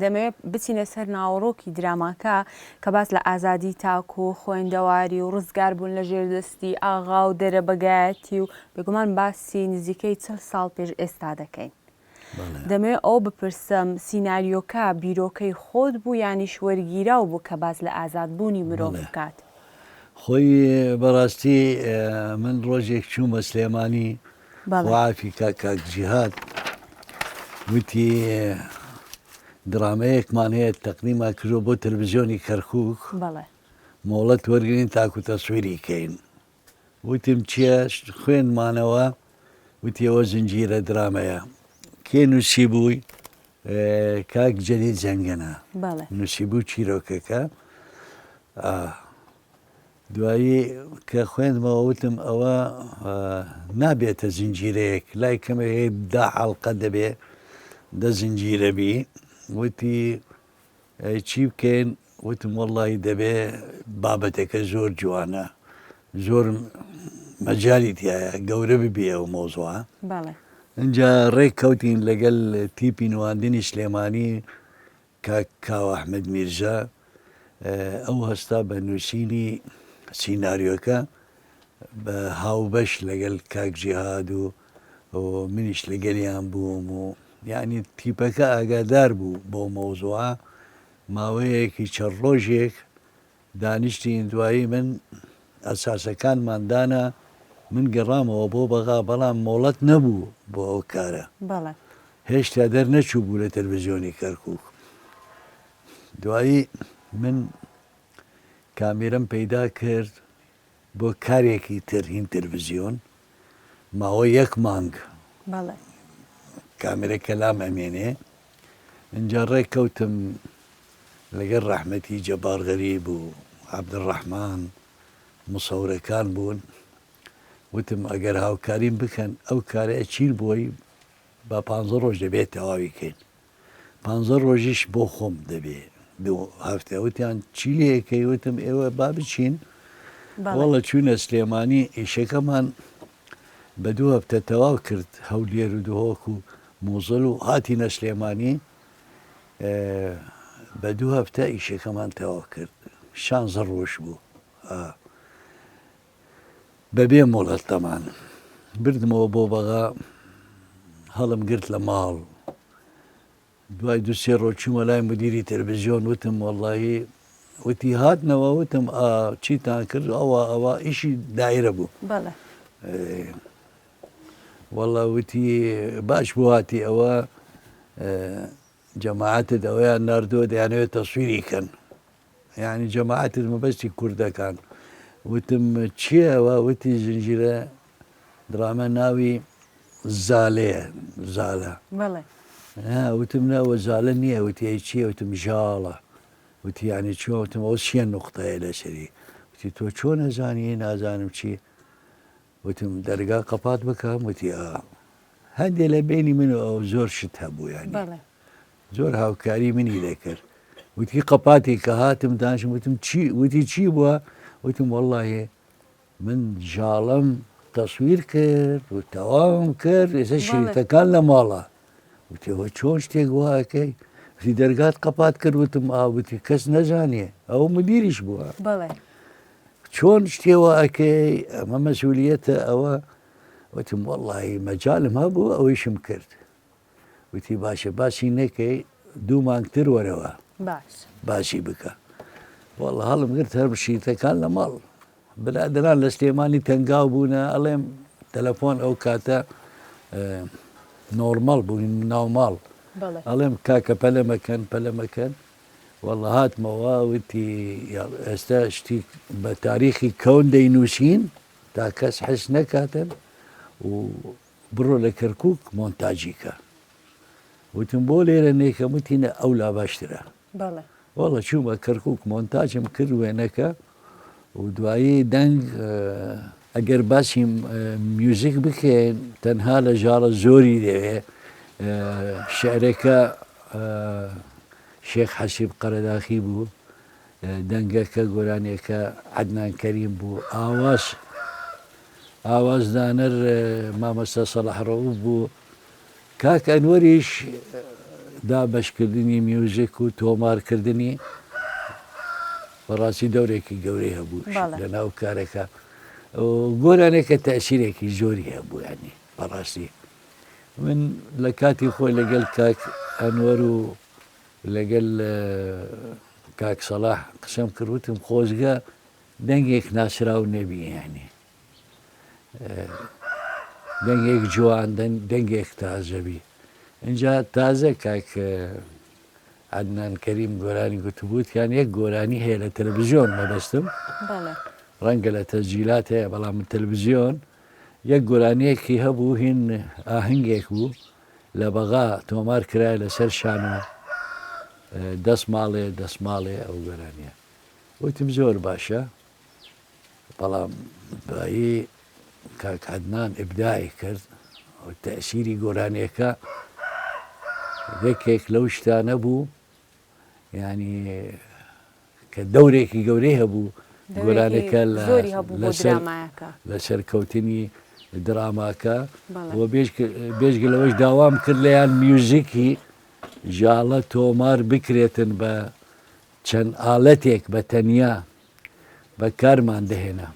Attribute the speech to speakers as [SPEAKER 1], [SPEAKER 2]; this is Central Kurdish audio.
[SPEAKER 1] دەمەوێت بچینە سەر ناوەڕۆکی دراماکە کە باس لە ئازادی تاک و خوێندەواری و ڕزگاربوون لە ژێردەستی ئاغا و دەرەبەگایەتی و بێگومان باسی نزیکەی 40 ساڵ پێش ئێستا دەکەین. دەمەوێت ئەوە بپرسم سیناریۆکە بیرۆکەی خۆت بوو یانیش وەرگیراو بوو کە باس لە ئازادبوونی مرۆڤ بکات؟
[SPEAKER 2] خۆی بەڕاستی من ڕۆژێک چوومە سلێمانی وافی کاک کاک جیهاد وتی درامەیەکمان هەیە تەقدیمان کردووە بۆ تەلەڤزیۆنی کەرکووک مۆڵەت وەرگین تاکو تەسویری کەین وتم چیە خوێندمانەوە وتی ئەوە زنجیرە درامەیە کێ نووسیبووی کاک جەلیل زەنگەنە نووسیبوو چیرۆکەکە دوایی کە خوێندمەوە وتم ئەوە نابێتە زنجیرەیەک لای کەمێک دا حەڵقە دەبێ دە زنجیرە بی وتی ئەی چی بکەین؟ وتم وەڵڵاهی دەبێ بابەتەکە زۆر جوانە زۆر مەجالی تایە گەورە ببێ ئەو مەوزوعە.
[SPEAKER 1] بەڵێ.
[SPEAKER 2] ئینجا ڕێک کەوتین لەگەل تیپی نواندنی سلێمانی کاک کاوە ئەحمەد میرزا ئەو هەستا بە نووسینی سیناریۆکە بە هاوبەش لەگەل کاک جیهاد و منیش لەگەلیان بووم و یانی تیپەکە ئاگادار بوو بەو مەوزوعە ماوەیەکی چەند ڕۆژێک دانیشتین دوایی من ئەساسەکانمان دانا من گەڕامەوە بۆ بەغا بەڵام مۆڵەت نەبوو بۆ ئەو کارە
[SPEAKER 1] بەڵێ.
[SPEAKER 2] هێشتا دەرنەچوو بوو لە تەلەڤزیۆنی کەرکوک دوایی من کامیرەم پەیدا کرد بۆ کارێکی تر هین تەلەفزیۆن ماوەی یەک مانگ
[SPEAKER 1] بەڵێ.
[SPEAKER 2] کامێرەکە لام ئەمێنێ ئینجا ڕێک کەوتم لەگەر ڕەحمەتی جەبار غەریب و عەبدولڕەحمان مصورەکان بوون وتم ئەگەر هاوکاریم بکەن ئەو کارە ئەچین بۆی با پانزە ڕۆژ دەبێت تەواوی کەین پانزە ڕۆژیش بۆ خۆم دەبێ دوو هەفتە وتیان چی لێ ئەکەی وتم ئێوە با بچین وەڵە چوینە سلێمانی ئیشەکەمان بە دوو هەفتە تەواو کرد هەولێر و دهۆک و موزڵ و هاتینە سلێمانی بە دوو هەفتە ئیشەکەمان تەواو کرد شانزە ڕۆژ بوو بەبێ مۆڵەت تەمان بردمەوە بۆ بەغا هەڵم گرت لە ماڵ دوای دو سێ ڕۆژ چوومە لای مدیری تەلەڤزیۆن وتم وەڵڵاهی وتی هاتنەوە وتم ئا چیتان کرد ئەوە ئەوە ئیشی دایرە بوو
[SPEAKER 1] بەڵێ
[SPEAKER 2] وەڵا وتی باش بۆ هاتی ئەوە جەماعەتت ئەوەیان ناردووە دەیانەوێت تەسویری کەن یانی جەماعەتت مەبەستی کوردەکان وتم چیە ئەوە وتی زنجیرە دراما ناوی زالەیە زالە
[SPEAKER 1] بەڵێ
[SPEAKER 2] وتم ناوە زالە نییە وتی ئەی چیە وتم ژاڵە وتی یعنی چۆن وتم ئەو چیە نوقتەیە لەسەری وتی تۆ چۆن ئەزانی نازانم چی وتم دەرگا قەپات بکەم وتی ئا هەندێ لە بینی من و ئەو زۆر شت هەبوو یانی زۆر هاوکاری منی دەکرد وتی قەپاتی کە هاتم دانیشم وتم چی وتی چی بووە وتم وەڵڵاهی من ژاڵم تەسویر کرد و تەواوم کرد ئێستا شریتەکان لە ماڵە وتی ئەوە چۆن شتێک وا ئەکەی وتی دەرگات قەپات کرد وتم ئا وتی کەس نەزانێ ئەو مدیریش بووە
[SPEAKER 1] بەڵێ
[SPEAKER 2] چۆن شتێ وا ئەکەی ئەمە مەسئولیەتە ئەوە وتم وەڵڵاهی مەجالم هەبوو ئەوەیشم کرد وتی باشە باسی نەکەی دوو مانگ تر وەرەوە
[SPEAKER 1] باش
[SPEAKER 2] باسی بکە وەڵا هەڵم گرت هەر شیتەکان لە ماڵ برادران لە سلێمانی تەنگاو بوونە ئەڵێم تەلەفۆن ئەو کاتە نۆرمەڵ بوو ناو ماڵ ئەڵێم کاکە پەلە مەکەن پەلە مەکەن وەڵا هاتمەوە وتی ئێستا شتی بە تاریخی کەون دەینووسین تا کەس حس نەکاتن و بڕۆ لە کەرکوک مۆنتاجی کە. وتم بۆ لێرە نەیکەم وتی نە ئەولا باشترە.
[SPEAKER 1] بەڵێ.
[SPEAKER 2] وەڵا چوومە کەرکوک مۆنتاجم کرد وێنەکە و دوایی دەنگ ئەگەر باسی میوزیک بکەین تەنها لە ژاڵە زۆری دەوێ شعرەکە شێخ حەسیب قەرەداخی بوو دەنگەکە گۆرانیەکە عەدنان کەریم بوو ئاواز ئاوازدانەر مامۆستا سەڵاح ڕەئوف بوو، کاک ئەنوەریش دابەشکردنی میوزیک و تۆمارکردنی بەڕاستی دەورێکی گەورەی هەبوو لە ناو کارەکە گۆرانێکە تەسیرێکی زۆری هەبوو ینی بەڕاستی من لە کاتی خۆی لەگەڵ کاک ئەنوەر و لەگەل کاک سەڵاح قسەم کرد وتم خۆزگە دەنگێک ناسراو نەبی یانی دەنگێک جوان دەنگێک تازەبی اینجا تازە کاک عەدنان کەریم گۆرانی گوتبووتیان یەک گۆرانی هەیە لە تەلەڤزیۆن مەبەستم ڕەنگە لە تەسجیلات هەیە بەڵام تەلەڤزیۆن یەک گۆرانیەکی هەبوو هین ئاهەنگێک بوو لە بەغا تۆمار کرایە لەسەر شانۆ دەست ماڵێ دەست ماڵێ ئەو گۆرانیە وتم زۆر باشە بەڵام دوایی کاک عەدنان ئیبداعی کرد تەئسیری گۆرانیەکە یەکێک لەو شتانە بوو یعنی کە دەورێکی گەورەی هەبوو گۆرانەکە لە سەرکەوتنی دراماکە و بێژگە لەوەش داوام کرد لەیان میوزیکی ژاڵە تۆمار بکرێتن بە چەند ئالەتێک بە تەنیا بە کارمان دەهێنا.